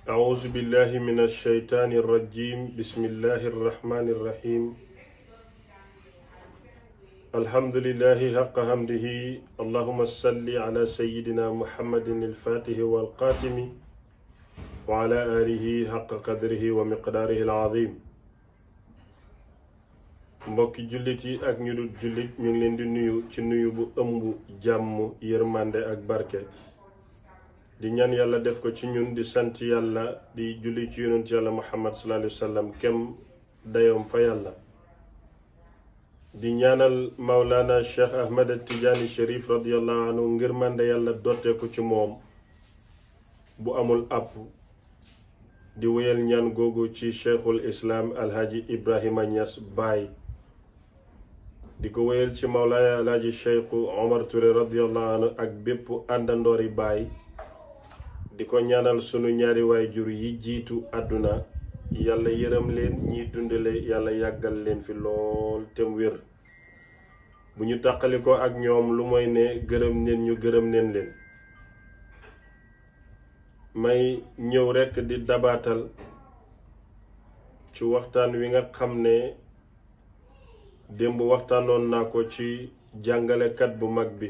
أعوذ بالله من الشيطان الرجيم بسم الله الرحمن الرحيم الحمد لله حق حمده اللهم صل على سيدنا محمد الفاتح والقاتم وعلى آله حق قدره ومقداره العظيم mbokki jullit yi ak ñu dul jullit ñu ngi leen di nuyu ci nuyu bu ëmb jàmm yërmande ak barke di ñaan yàlla def ko ci ñun di sant yàlla di julli ci yonent yàlla muhammad sallallahu alayhi wa sallam kem dayoom fa yàlla di ñaanal Mawlana Cheikh Ahmed Tidiane Cherif radiyallahu anhu ngir mànde yàlla dotteeku ci moom bu amul àpp di wéyal ñaan googu ci cheikhul islam alhaji Ibrahima Niass Baye di ko wéyal ci Mawlana alhaji Cheikh Omar Touré radiyallahu anhu ak bépp àndandoori Baye di ko ñaanal sunu ñaari waajur yi jiitu àdduna yàlla yërëm leen ñiy dundale yàlla yàggal leen fi lool te wér bu ñu tàqali ko ak ñoom lu mooy ne gërëm neen ñu gërëm neen leen may ñëw rekk di dabaatal ci waxtaan wi nga xam ne démb waxtaanoon naa ko ci jàngalekat bu mag bi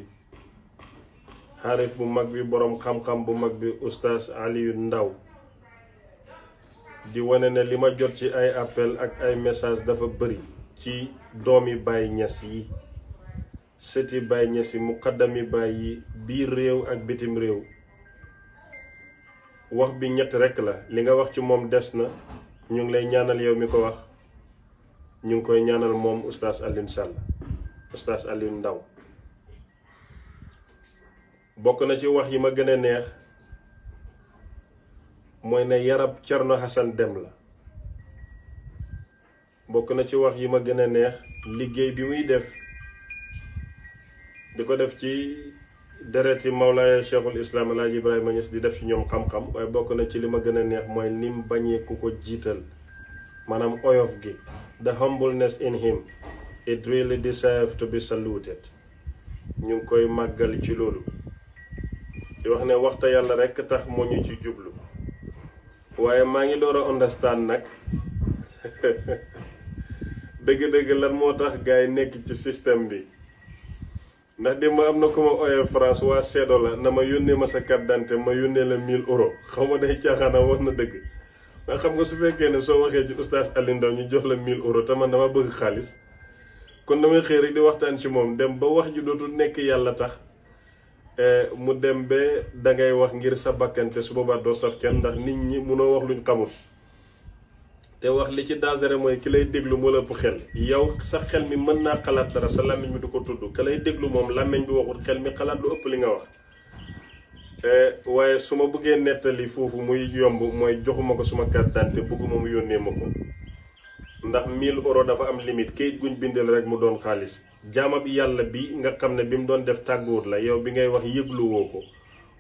xaarif bu mag bi boroom xam-xam bu mag bi oustaz Aliou Ndaw di wane ne li ma jot ci ay appel ak ay message dafa bëri ci doomi Baye Niass yi sëti Baye Niass yi muqaddami Baye yi biir réew ak bitim réew wax bi ñett rekk la li nga wax ci moom des na ñu ngi lay ñaanal yow mi ko wax ñu ngi koy ñaanal moom oustaz Aliou Sall oustaz Aliou Ndaw bokk na ci wax yi ma gën a neex mooy ne yarab Cerno Hasan Dem la bokk na ci wax yi ma gën a neex liggéey bi muy def di ko def ci dereti Mawlaaya Cheikhul Islam Alaaji Ibrahima Niass di def ci ñoom xam-xam waaye bokk na ci li ma gën a neex mooy nim bañee ku ko jiital maanaam oyof gi the humbleness in him it really deserves to be saluted ñu ngi koy màggal ci loolu di wax ne waxta yàlla rekk tax moo ñu ci jublu waaye maa ngi door a understand nag dëgg-dëgg lan moo tax gars yi nekk ci système bi ndax de ma am na ko ma ooyee France waa seedo la na ma yónnee ma sa carte d'identité ma yónnee la 1000 euros xaw ma day caaxaana wax na dëgg ndax xam nga su fekkee ne soo waxee ci oustaz Aliou Ndaw ñu jox la 1000 euros te man dama bëgg xaalis kon damay xëy rek di waxtaan ci moom dem ba wax ji dootul nekk yàlla tax mu dem ba dangay wax ngir sa bakkante su boobaa doo saf kenn ndax nit ñi munoo wax luñ xamul te wax li ci danger mooy ki lay déglu moo la ëpp xel yow sa xel mi mën naa xalaat dara sa làmmiñ mi du ko tudd ka lay déglu moom làmmiñ bi waxul xel mi xalaat lu ëpp li nga wax waaye su ma bëggee nettali foofu muy yomb mooy joxuma ko suma carte d'identité bëgguma mu yónnee ma ko ndax 1000 euros dafa am limite kayit guñ bindal rek mu doon xaalis jaama bi yàlla bi nga xam ne bi mu doon def tàgguwut la yow bi ngay wax yëgluwoo ko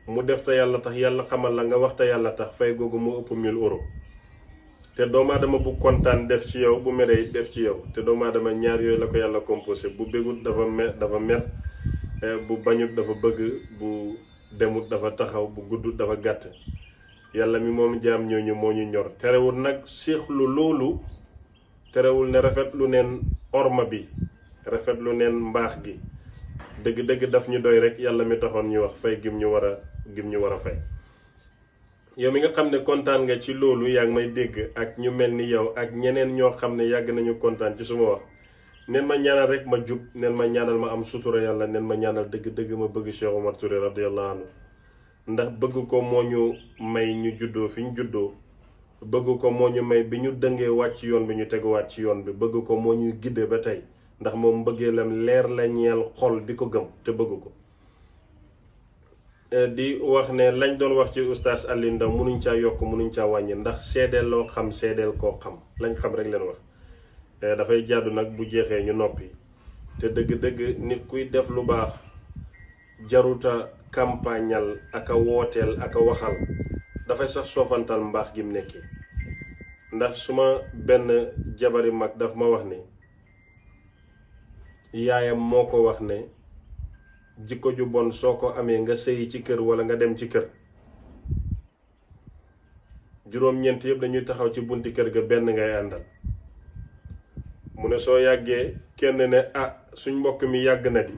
mu def te yàlla tax yàlla xamal la nga wax te yàlla tax fay googu moo ëpp 1000 euros te doomu aadama bu kontaan def ci yow bu meree def ci yow te doomu aadama ñaar yooyu la ko yàlla composé bu bégut dafa mer bu bañut dafa bëgg bu demut dafa taxaw bu guddut dafa gàtt yàlla mi moom jaam ñooñu moo ñu ñor terewul nag séexlu loolu terewul ne rafetlu neen orma bi rafetlu neen mbaax gi dëgg-dëgg daf ñu doy rek yàlla mi taxoon ñu wax fay gim ñu war a fay yow mi nga xam ne kontaan nga ci loolu yaa ngi may dégg ak ñu mel ni yow ak ñeneen ñoo xam ne yàgg nañu kontaan ci suma wax neen ma ñaanal rek ma jub neen ma ñaanal ma am sutura yàlla neen ma ñaanal dëgg-dëgg ma bëgg Cheikh Omar Touré radiyallahu anhu ndax bëgg ko moo ñu may ñu juddoo fi ñu juddoo bëgg ko moo ñu may bi ñu dëngee wàcc yoon bi ñu teguwaat ci yoon bi bëgg ko moo ñuy gidde ba tey ndax moom mbëggeelam leer la ñeel xol bi ko gëm te bëgg ko di wax ne lañ doon wax ci oustaz Aliou Ndaw munuñ caa yokk munuñ caa wàññi ndax seedeel loo xam seedeel koo xam lañ xam rek leen wax dafay jàddu nag bu jeexee ñu noppi te dëgg-dëgg nit kuy def lu baax jaruta campagnal ak a wooteel ak a waxal dafay sax soofantal mbaax gi mu nekkee ndax suma benn jabari mag daf ma wax ne yaayam moo ko wax ne jikko ju bon soo ko amee nga sëyi ci kër wala nga dem ci kër juróom-ñeent yëpp dañuy taxaw ci bunti kër ga benn ngay àndal mu ne soo yàggee kenn ne suñ mbokk mi yàgg na di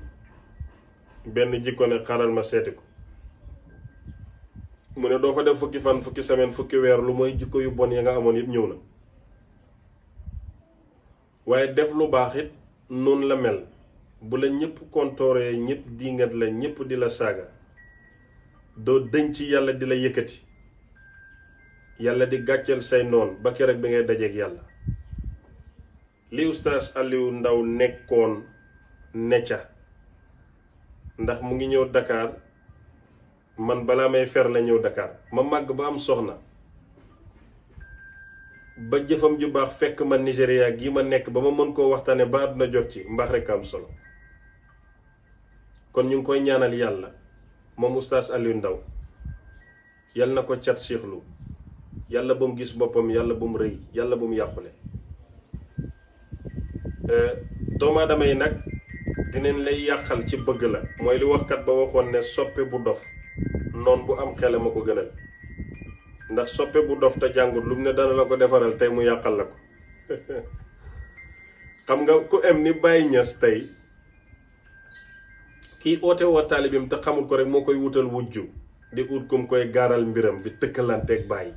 benn jikko ne xaral ma seeti ko mu ne doo fa def fukki fan fukki semaine fukki weer lu mooy jikko yu bon ya nga amoon yëpp ñëw na waaye def lu baax it noonu la mel bu la ñëpp kontooree ñëpp dingat la ñëpp di la saaga doo dëñ ci yàlla di la yëkkati yàlla di gàcceel say noon ba keroog bi ngay dajeek yàlla li Oustaz Aliou Ndao nekkoon necca ndax mu ngi ñëw Dakar man balaa may fer la ñëw Dakar ma màgg ba am soxna ba jëfam ju baax fekk ma Nigéria gi ma nekk ba ma mën koo waxtaane ba àdduna jot ci mbaax rekk am solo kon ñu ngi koy ñaanal yàlla moom Oustaz Aliou Ndao yàlla na ko cat siixlu yàlla bu mu gis boppam yàlla bu mu rëy yàlla bu mu yàqule doomu aadama yi nag dinañ lay yàqal ci bëgg la mooy li waxkat ba waxoon ne soppe bu dof noon bu am xel ma ko gënal ndax soppe bu dof te jàngut lu mu ne dana la ko defaral tey mu yàqal la ko xam nga ku em ni Baye Niass tey kii oote woo taalibim te xamul ko rek moo koy wutal wujju di ut kum koy gaaral mbiram di tëkkalanteeg Baye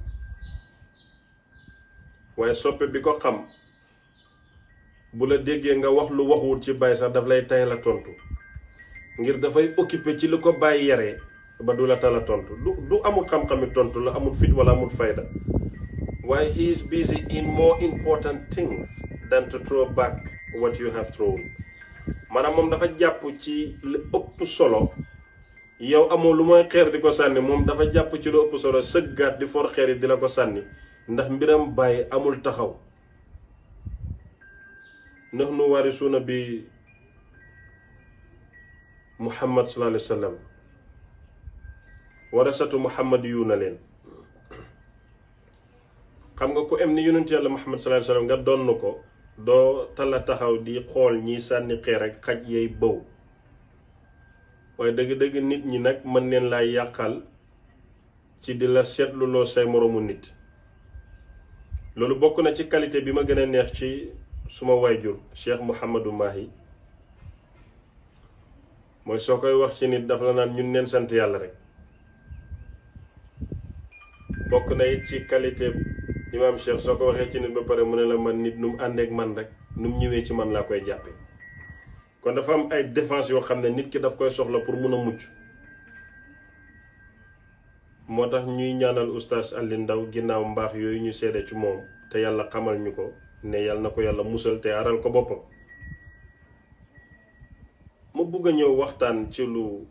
waaye soppe bi ko xam bu la déggee nga wax lu waxuwut ci Baye sax daf lay tay la tontu ngir dafay occupé ci lu ko Baye yaree ba du la tala tontu du amul xam-xami tontu la amul fit wala amul fayda waaye he is busy in more important things than to throw back what you have thrown maanaam moom dafa jàpp ci lu ëpp solo yow amoo lu mooy xeer di ko sànni moom dafa jàpp ci lu ëpp solo sëggaat di for xeer yi di la ko sànni ndax mbiram Baye amul taxaw nahnu waarisuuna bi Muhammad sallallahu alayhi wa sallam warasatu Muhammad yu na leen xam nga ku em ni yonent yàlla Muhammad sallallahu alayhi wa sallam nga donn ko doo tala taxaw di xool ñiy sànni xeer ak xaj yey bëw waaye dëgg-dëgg nit ñi nag mën neen laa yàqal ci di la seetluloo say moroomu nit loolu bokk na ci qualité bi ma gën a neex ci suma waajur Cheikh Mouhamadou Mahi mooy soo koy wax ci nit dafa la naan ñun neen sant yàlla rek bokk na it ci qualité imaam Cheikh soo ko waxee ci nit ba pare mu ne la man nit nu mu àndeek man rek nu mu ñëwee ci man laa koy jàppe kon dafa am ay défense yoo xam ne nit ki daf koy soxla pour mun a mucc moo tax ñuy ñaanal Oustaz Aliou Ndao ginnaaw mbaax yooyu ñu seede ci moom te yàlla xamal ñu ko ne yàlla na ko yàlla musal te aral ko boppam ma bugg a ñëw waxtaan ci lu